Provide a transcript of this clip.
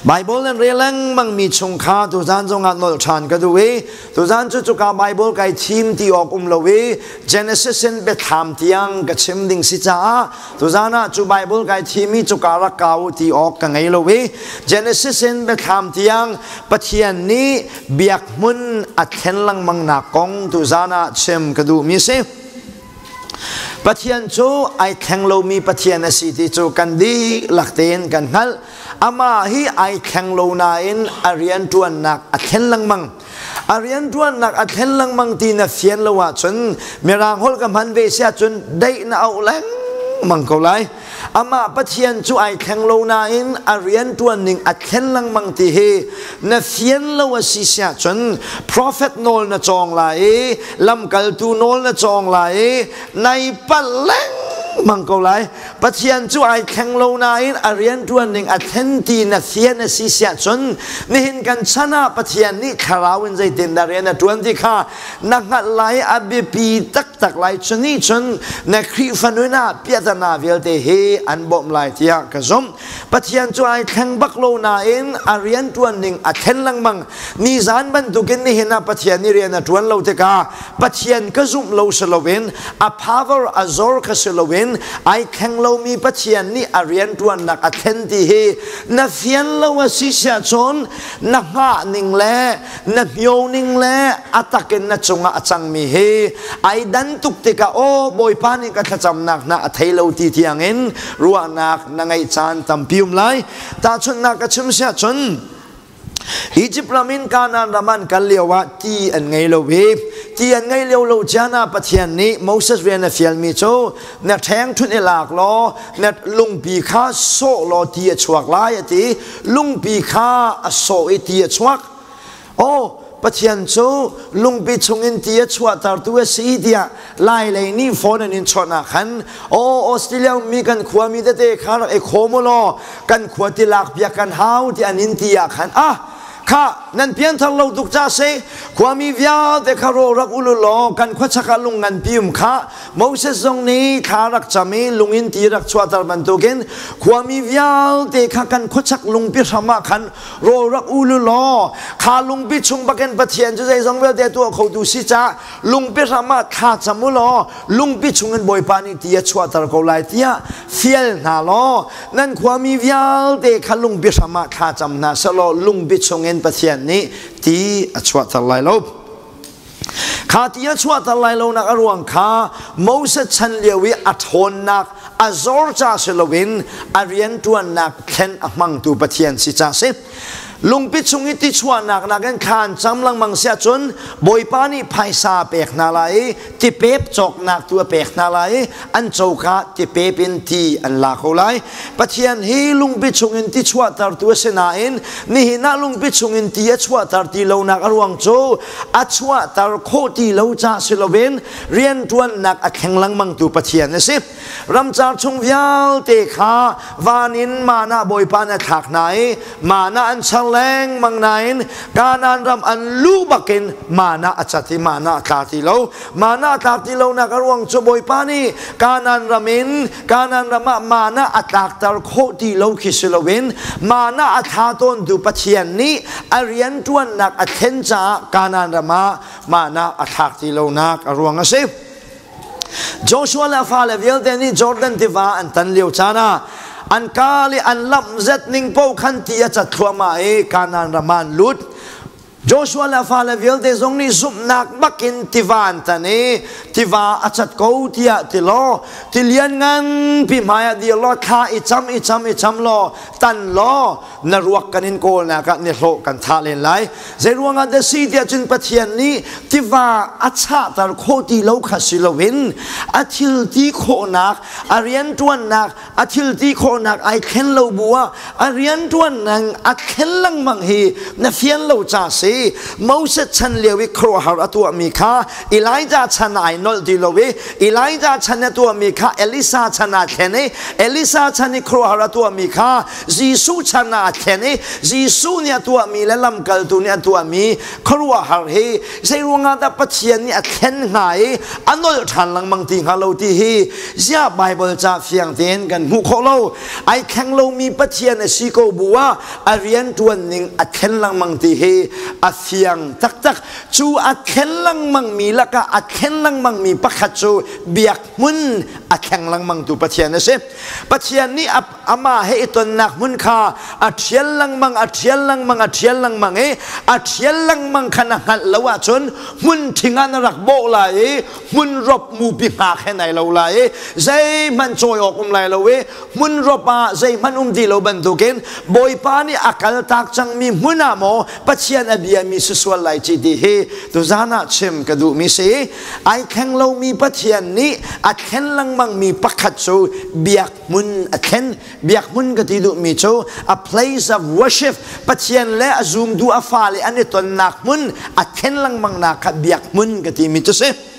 Bible nan rel lengmang mi chung kha tuzan zongah nolh ṭhan ka duh i tuzan cu cuka Bible kai thim ti awk um lo i Genesis in biathlam tiang ka chim ding si caah tuzan ah cu Bible kai thim i cuka rak kau ti awk ka ngei lo i Genesis in biathlam tiang Pathian nih biak hmun a thlen lengmang nak kong tuzan ah chim ka duh mi si. Pathian cu ai thleng lomi Pathian a si ti cu kan dihlak tein kan hngalh. Amah hi ai thleng lo nain a rianṭuannak a thlen lengmang. A rianṭuannak a thlen lengmang ti na fian lo ahcun Mirang holh ka hman ve si ahcun deih na auh lengmang ko lai. Amah Pathian cu ai thleng lo nain a rianṭuan ning a thlen lengmang ti hi na fian lo a si siah cun prophet nawl na cawng lai i lamkaltu nawl na cawng lai i nai palh lengmang ko lai. Pathian cu ai thleng lo nain a rianṭuan ning a thlen ti na fian a si siah cun nihin kan chan ah Pathian nih thlarau in zeitindah rian a ṭuan ti kha na hngalh lai a biapi taktak lai cu nih cun na Khrihfa nun ah piahtana vialte hi an bawmh lai tiah ka zumh. Pathian cu ai thleng bak lo nain a rianṭuan ning a thlen lengmang. Nizan bantukin nihin ah Pathian nih rian a ṭuan lo tikah Pathian ka zumh lo si loin a power a zor kha si loin ai thleng lomi Pathian nih a rianṭuannak a thlen ti hi na fian lo a si siah cun na hngah ning le na hmio ning le a takin na cungah a cangmi hi ai dan tuk tikah aw Bawipa nih ka thlacamnak hna a thei lo ti tiangin ruahnak na ngeih caan tampi um lai. Tahchunhnak ka chim siah cun Egypt ram in Kanaan ram an kal lio ah ti an ngei lo i ti an ngei lio lo caan ah Pathian nih Moses rian a fialmi cu na ṭheng ṭhunh i lak law na lungpi kha sawh law ti a chuak lai a ti. Lungpi kha a sawh i ti a chuak. Aw, Pathian cu lungpi chungin ti a chuahtertu a si tiah Lailei nih phone an in chawnh ah khan aw Australia mi kan khua mi tete kha rak i khawm u law kan khua ti lak piak kan hau ti an in ti ah khan ah kha nan pianthar lo tuk ca si khuami vialte kha ro rak ulu law kan khua chak ah lung nganpi um kha Moses zong nih thla rak cam i lungin ti rak chuahter bantukin khuami vialte kha kan khuachak lungpi hram ah khan rawl rak ulu law kha lungpi chung bakin Pathian cu zeizong vialte tuah khotu si caah lungpi hram ah thla cam u law lungpi chungin Bawipa nih ti a chuahter ko lai tiah fial hna law nan khuami vialte kha lungpi hram ah thla cam hna selaw lungpi chungin Pathian nih ti a chuahter lai lo. Kha ti a chuahter lai lonak a ruang kha Moses chan lio i a ṭhawnnak a zor ca si loin a rianṭuannak thlen a hmangtu Pathian si ca si. Lungpi chung i ti chuahnak nakin khaan cam lengmang si ahcun Bawipa nih phaisa a pek hna lai i tipep cawknak tu a pek hna lai i an coka tipep in ti an la ko lai. Pathian hi lungpi chungin ti chuahtertu a si nain nihin ah lungpi chungin ti a chuahter ti lonak a ruang cu a chuahter khawh ti lo ca si loin rianṭuannak a thleng lengmangtu Pathian a si. Ramcar chung vialte kha van in mana Bawipa na thlak hna i mana an char lengmang nain Kanaan ram an lu bakin mana a cat i mana a tla ti lo. Mana a tlak ti lonak a ruang cu Bawipa nih Kanaan ram in Kanaan ram ah mana a tlakter khawh ti lo khi si loin mana a thla tawntu Pathian nih a rianṭuannak a thlen caah Kanaan ram ah mana a thlak ti lonak a ruang a si. Joshua le a fale vialte nih Jordan tiva an tan lio caan ah an kal i an lamh zet ning paoh khan ti a cat thluahmah i Kanaan ram ah an lut. Joshua le a fale vialte zong nih zumhnak bakin tiva an tan i tiva a cat ko tiah ti law ti lian nganpi hmaiah dir law thla i cam i cam i cam law tan law na ruak kan in kawlnak ah nihlawh kan thah len lai. Zeiruangah dah si tiah cun Pathian nih tiva a chahter khawh ti lo kha si loin a thil ti khawhnak a rianṭuannak a thil ti khawhnak ai thlen lo bu ah a rianṭuan nang a thlen lengmang hi na fian lo ca si. hi Moses chan lio i khuaruahhar a tuahmi kha Elijah chan ah ai nolh ti lo i Elijah chan a tuahmi kha Elisa chan ah thlen i Elisa chan i khuaruahhar a tuahmi kha Jesuh chan ah a thlen i Jesuh nih a tuahmi le lamkaltu nih a tuahmi khuaruahhar hi zei ruangah dah Pathian nih a thlen hnga i a nolh ṭhan lengmang ti hnga lo ti hi ziah Baibal ca fiang tein kan hmuh khawh lo. Ai thleng lomi Pathian a si ko bu ah a rian ṭuan ning a thlen lengmang ti hi a fiang taktak. Cu a thlen lengmangmi lakah a thlen lengmangmi pakhat cu biak hmun a thleng lengmangtu Pathian a si. Pathian nih amah he i tonnak hmun kha a ṭhial lengmang, a ṭhial lengmang, a ṭhial lengmang i a ṭhial lengmang kha na hngalh lo ahcun hmun ṭhing ah na rak bawh lai i hmun rop mupi hngak he nai lo lai i zeihmanh cawi awk um lai lo i hmun rop ah zeihmanh um ti lo bantukin Bawipa nih a kaltak cangmi hmun ah maw Pathian a biami si sual lai ci ti hi tuzan ah chim ka duhmi si. Ai thleng lomi Pathian nih a thlen lengmangmi pakhat cu biak hmun a thlen. Biak hmun ka ti duhmi cu a place of worship, Pathian le a zumtu a fale an i tonnak hmun a thlen lengmangnak kha biak hmun ka timi cu si.